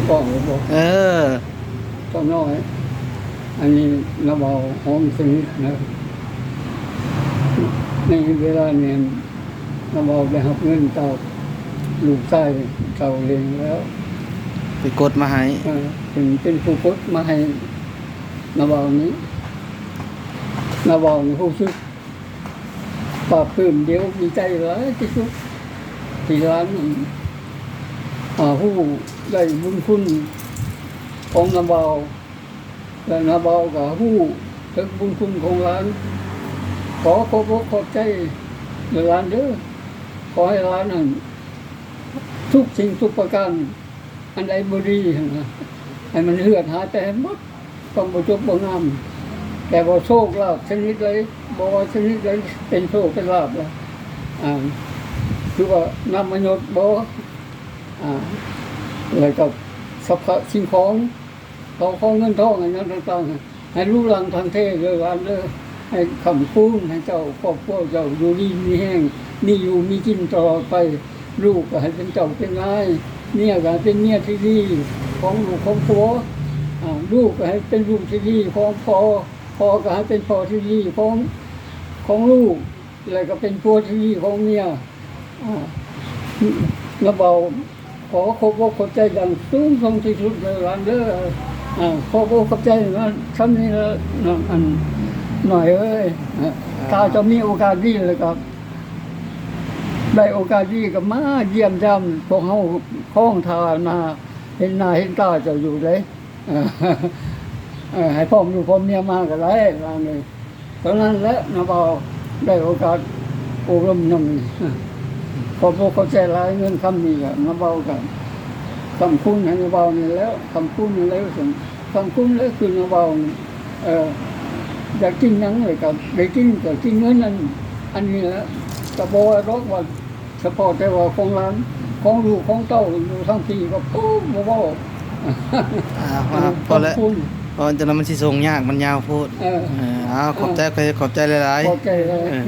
ເວົ້າບໍ່ ເອີ ເຈົ້ານ້ອຍ ອັນນີ້ນາບ່າວຫອມສະໜິດນະ ໃນເວລານີ້ນາບ່າວໄດ້ຮັບເງິນຈາກລູກຊາຍເຖົ້າເລັງແລ້ວ ໄປກົດມາໃຫ້ ເອີ ເປັນ ເປັນຜູ້ກົດມາໃຫ້ນາບ່າວນີ້ ນາບ່າວນີ້ຮູ້ສຶກ ປາບປຶ້ມ ດຽວດີໃຈຫຼາຍທີ່ສຸດ ທີ່ຫຼານ ອາ ຮູ້ໄດ້ບຸນຄຸນຂອງນ້າບ່າວ ແລະ ນ້າບ່າວກໍຮູ້ເຖິງບຸນຄຸນຂອງຫຼານ. ຂໍຂອບອົກຂອບໃຈຫຼານເດີ ຂໍໃຫ້ຫຼານນັ້ນ ທຸກສິ່ງທຸກປະການ ອັນໃດບໍ່ດີຫັ້ນນະ ໃຫ້ມັນເຫືອດຫາຍໄປໃຫ້ໝົດ ຄວາມບໍ່ຈົບບໍ່ງາມ ແຕ່ວ່າໂຊກລາບຊະນິດໃດ ບໍ່ວ່າຊະນິດໃດ ເປັນໂຊກເປັນລາບລະ ອາ ຄືວ່ານາມມະຍົດບໍ ອາ ແລ້ວກໍສັບພະສິ່ງຂອງ ເຂົ້າຂອງເງິນທອງ ອີ່ຫຍັງຕ່າງໆ ໃຫ້ລຸລັງທັງເທເດີຫຼານເດີ ໃຫ້ຄ້ຳຄູນ ໃຫ້ເຈົ້າຄອບຄົວເຈົ້າຢູ່ດີມີແຮງ ມີຢູ່ມີກິນຕະຫຼອດໄປ. ລູກກໍໃຫ້ເປັນເຈົ້າເປັນນາຍ ເມຍກໍໃຫ້ເປັນເມຍທີ່ດີຂອງລູກຂອງຜົວ ອາ ລູກກໍໃຫ້ເປັນລູກທີ່ດີຂອງພໍ່ ພໍ່ກໍໃຫ້ເປັນພໍ່ທີ່ດີຂອງ ຂອງລູກ ແລ້ວກໍເປັນຜົວທີ່ດີຂອງເມຍ. ອາ ນ້າບ່າວ ຂໍຂອບອົກຂອບໃຈຢ່າງສູງສົ່ງທີ່ສຸດເດີຫຼານເດີ. ອາ ຂອບອົກຂອບໃຈນະ ຊ່ຳນີ້ລະ ອັນ ນ້ອຍເອີຍ ຖ້າເຈົ້າມີໂອກາດດີແລ້ວກໍໄດ້ໂອກາດດີກໍມາຢ້ຽມຢາມພວກເຮົາ ຄອງຖ້າໜ້າ ເຫັນໜ້າເຫັນຕາເຈົ້າຢູ່ເດ້. ເອີ ໃຫ້ພ້ອມລູກພ້ອມເມຍມາກໍໄດ້ ວ່າແນວນັ້ນ. ເທົ່ານັ້ນແຫຼະ ນ້າບ່າວໄດ້ໂອກາດອົບຮົມນຳ ຂອບອົກຂອບໃຈຫຼາຍ. ເງິນຄຳນີ້ລະ ນ້າບ່າວກໍຄຳຄຸນໃຫ້ນ້າບ່າວນີ້ແຫຼະ ຄຳຄຸນນີ້ແຫຼະ ຄຳຄຸນແຫຼະ ຄືນ້າບ່າວ ເອີ ຢາກກິນຫຍັງລະກໍໄດ້ກິນ ກໍກິນເງິນອັນ ອັນນີ້ແຫຼະ ກໍບໍ່ວ່າດອກວ່າ ສະເພາະແຕ່ວ່າຂອງຫຼານ ຂອງລູກຂອງເຕົ້າຢູ່ທາງພີ້ກໍ ໂອ້ ບໍ່ເວົ້າ. ອາ ພໍແລ້ວ ຂອບຄຸນ ເພາະຈັ່ງນັ້ນມັນຊິສົ່ງຍາກ ມັນຍາວໂພດ. ເອີ ເອີ ເອົາ ຂອບໃຈ ເອີ ຂອບໃຈຫຼາຍໆ ຂອບໃຈຫຼາຍ. ເອີ.